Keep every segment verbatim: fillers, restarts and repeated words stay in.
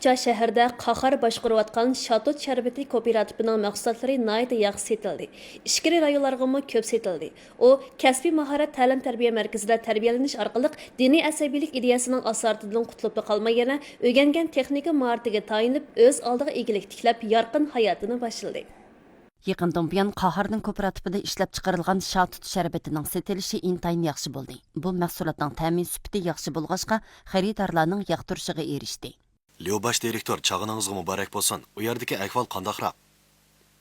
شۇ شەھەردە قاھار باشقۇرۇۋاتقان شاتۇت شەربىتى كوپىراتىپىنىڭ مەھسۇلاتلىرى ناھايىتى ياخشى سېتىلدى. ئىچكىرى رايونلارغىمۇ كۆپ سېتىلدى. ئۇ كەسپىي ماھارەت تەلىم-تەربىيە مەركىزىدە تەربىيەلىنىش ئارقىلىق دىنىي ئەسەبىيلىك ئىدىيەسىنىڭ ئاسارىتىدىن قۇتۇلۇپلا قالماي، يەنە ئۆگەنگەن تېخنىكا ماھارىتىگە تايىنىپ، ئۆز ئالدىغا ئىگىلىك تىكلەپ، يارقىن ھاياتىنى باشلىدى. يېقىندىن بۇيان قاھارنىڭ كوپىراتىپىدا ئىشلەپچىقىرىلغان شاتۇت شەربىتىنىڭ سېتىلىشى ئىنتايىن ياخشى بولدى. بۇ مەھسۇلاتنىڭ تەمى، سۈپىتى ياخشى بولغاچقا، خېرىدارلارنىڭ ياقتۇرۇشىغا ئېرىشتى. ليۇ باش دىرېكتور، چاغىنىڭىزغا مۇبارەك بولسۇن. ئۇ يەردىكى ئەھۋال قانداقراق؟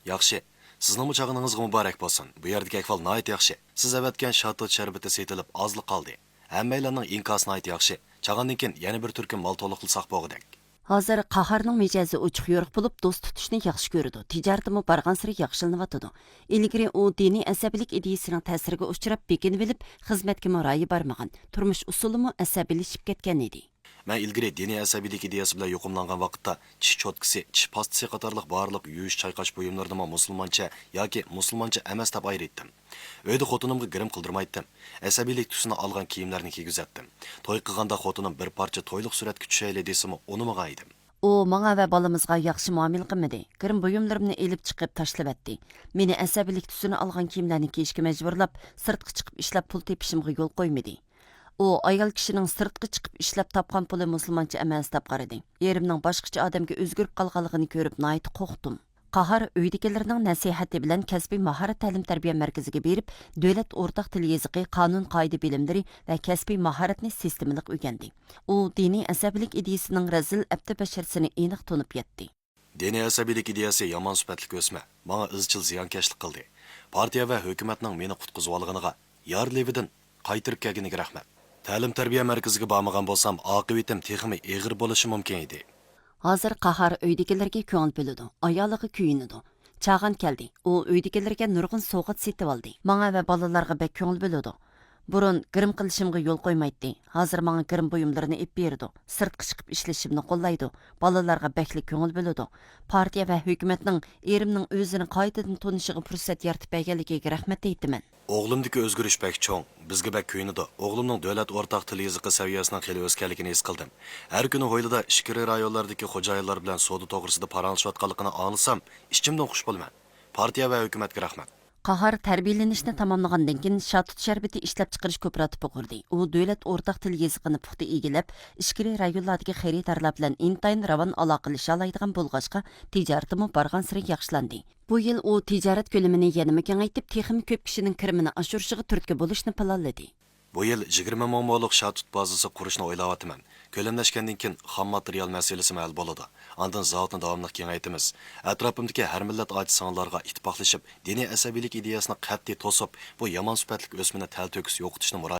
ياخشى. سىزنىڭمۇ چاغىنىڭىزغا مۇبارەك بولسۇن. بۇ يەردىكى ئەھۋال ناھايىتى ياخشى. سىز ئەۋەتكەن شاتۇت شەربىتى سېتىلىپ ئازلا قالدى. ھەممەيلەننىڭ ئىنكاسى ناھايىتى ياخشى. چاغاندىن كېيىن يەنە بىر تۈركۈم مال تولۇقلىساق بولغۇدەك. ھازىر قاھارنىڭ مىجەزى ئوچۇق-يورۇق بولۇپ، دوست تۇتۇشنى ياخشى كۆرىدۇ. تىجارىتىمۇ بارغانسېرى ياخشىلىنىۋاتىدۇ. ئىلگىرى ئۇ دىنىي ئەسەبىيلىك ئىدىيىسىنىڭ تەسىرىگە ئۇچراپ، بېكىنىۋېلىپ، خىزمەتكىمۇ رايى بارمىغان، تۇرمۇش ئۇسۇلىمۇ ئەسەبىيلىشىپ كەتكەن ئىدى. مەن ئىلگىرى دىنىي ئەسەبىيلىك ئىدىيەسى بىلەن يۇقۇملانغان ۋاقىتتا چىش چوتكىسى، چىش پاستىسى قاتارلىق بارلىق يۇيۇش-چايقاش بۇيۇملىرىنىمۇ مۇسۇلمانچە ياكى مۇسۇلمانچە ئەمەس دەپ ئايرىيتتىم. ئۆيدە خوتۇنۇمغا گىرىم قىلدۇرمايتتىم. ئەسەبىيلىك تۈسىنى ئالغان كىيىملەرنى كىيگۈزەتتىم. توي قىلغاندا خوتۇنۇم بىر پارچە تويلۇق سۈرەتكە چۈشەيلى دېسىمۇ ئۇنىمىغان ئىدىم. ئۇ ماڭا ۋە بالىمىزغا ياخشى مۇئامىلە قىلمىدى. گىرىم بۇيۇملىرىمنى ئېلىپ چىقىپ تاشلىۋەتتى. مېنى ئەسەبىيلىك تۈسىنى ئالغان كىيىملەرنى كىيىشكە مەجبۇرلاپ، سىرتقا چىقىپ ئىشلەپ پۇل تېپىشىمغا يول قويمىدى. ئۇ ئايال كىشىنىڭ سىرتقا چىقىپ ئىشلەپ تاپقان پۇلى مۇسۇلمانچە ئەمەس دەپ قارىدى. ئېرىمنىڭ باشقىچە ئادەمگە ئۆزگىرىپ قالغانلىقىنى كۆرۈپ ناھايىتى قورقتۇم. قاھار ئۆيدىكىلىرىنىڭ نەسىھەتى بىلەن كەسپىي ماھارەت تەلىم-تەربىيە مەركىزىگە بېرىپ، دۆلەت ئورتاق تىل يېزىقى، قانۇن-قائىدە بىلىملىرى ۋە كەسپىي ماھارەتنى سىستېمىلىق ئۆگەندى. ئۇ دىنىي ئەسەبىيلىك ئىدىيىسىنىڭ رەزىل ئەپتى بەشىرىسىنى ئېنىق تونۇپ يەتتى. دىنىي ئەسەبىيلىك ئىدىيەسى يامان سۈپەتلىك ئۆسمە، ماڭا ئىزچىل زىيانكەشلىك قىلدى. پارتىيە ۋە ھۆكۈمەتنىڭ مېنى قۇتقۇزۇۋالغىنىغا، يار لېۋىدىن قايتۇرۇپ كەلگىنىگە رەھمەت. تەلىم-تەربىيە مەركىزىگە بارمىغان بولسام، ئاقىۋىتىم تېخىمۇ ئېغىر بولۇشى مۇمكىن ئىدى. ھازىر قاھار ئۆيدىكىلىرىگە كۆڭۈل بۆلىدۇ، ئايالىغا كۆيۈنىدۇ. چاغان كەلدى. ئۇ ئۆيدىكىلىرىگە نۇرغۇن سوۋغات سېتىۋالدى. ماڭا ۋە بالىلارغا بەك كۆڭۈل بۆلىدۇ. بۇرۇن گىرىم قىلىشىمغا يول قويمايتتى. ھازىر ماڭا گىرىم بۇيۇملىرىنى ئېلىپ بېرىدۇ. سىرتقا چىقىپ ئىشلىشىمنى قوللايدۇ. بالىلارغا بەكلا كۆڭۈل بۆلىدۇ. پارتىيە ۋە ھۆكۈمەتنىڭ ئېرىمنىڭ ئۆزىنى قايتىدىن تونۇشىغا پۇرسەت يارىتىپ بەرگەنلىكىگە رەھمەت ئېيتىمەن. ئوغلۇمدىكى ئۆزگىرىش بەك چوڭ. بىزگە بەك كۆيۈنىدۇ. ئوغلۇمنىڭ دۆلەت ئورتاق تىل يېزىقى سەۋىيەسىنىڭ خېلى ئۆسكەنلىكىنى ھېس قىلدىم. ھەر كۈنى ھويلىدا ئىچكىرى رايونلاردىكى خوجايىنلار بىلەن سودا توغرىسىدا پاراڭلىشىۋاتقانلىقىنى ئاڭلىسام، ئىچىمدىن خۇش بولىمەن. پارتىيە ۋە ھۆكۈمەتكە رەھمەت. قاھار تەربىيەلىنىشنى تاماملىغاندىن كېيىن، شاتۇت شەربىتى ئىشلەپچىقىرىش كوپىراتىپى قۇردى. ئۇ دۆلەت ئورتاق تىل يېزىقىنى پۇختا ئىگىلەپ، ئىچكىرى رايونلاردىكى خېرىدارلار بىلەن ئىنتايىن راۋان ئالاقىلىشالايدىغان بولغاچقا، تىجارىتىمۇ بارغانسېرى ياخشىلاندى. بۇ يىل ئۇ تىجارەت كۆلىمىنى يەنىمۇ كېڭەيتىپ، تېخىمۇ كۆپ كىشىنىڭ كىرىمىنى ئاشۇرۇشىغا تۈرتكە بولۇشنى پىلانلىدى. بۇ يىل يىگىرمە مىڭ مولۇق شاتۇت بازىسى قۇرۇشنى ئويلاۋاتىمەن. كۆلەملەشكەندىن كېيىن خام ماتېرىيال مەسىلىسىمۇ ھەل بولىدۇ. ئاندىن زاۋۇتنى داۋاملىق كېڭەيتىمىز. ئەتراپىمدىكى ھەر مىللەت ئاچا-سىڭىللارغا ئىتتىپاقلىشىپ، دىنىي ئەسەبىيلىك ئىدىيەسىنى قەتئىي توسۇپ، بۇ يامان سۈپەتلىك ئۆسمىنى تەلتۆكۈس يوقىتىشنى مۇراجىئەت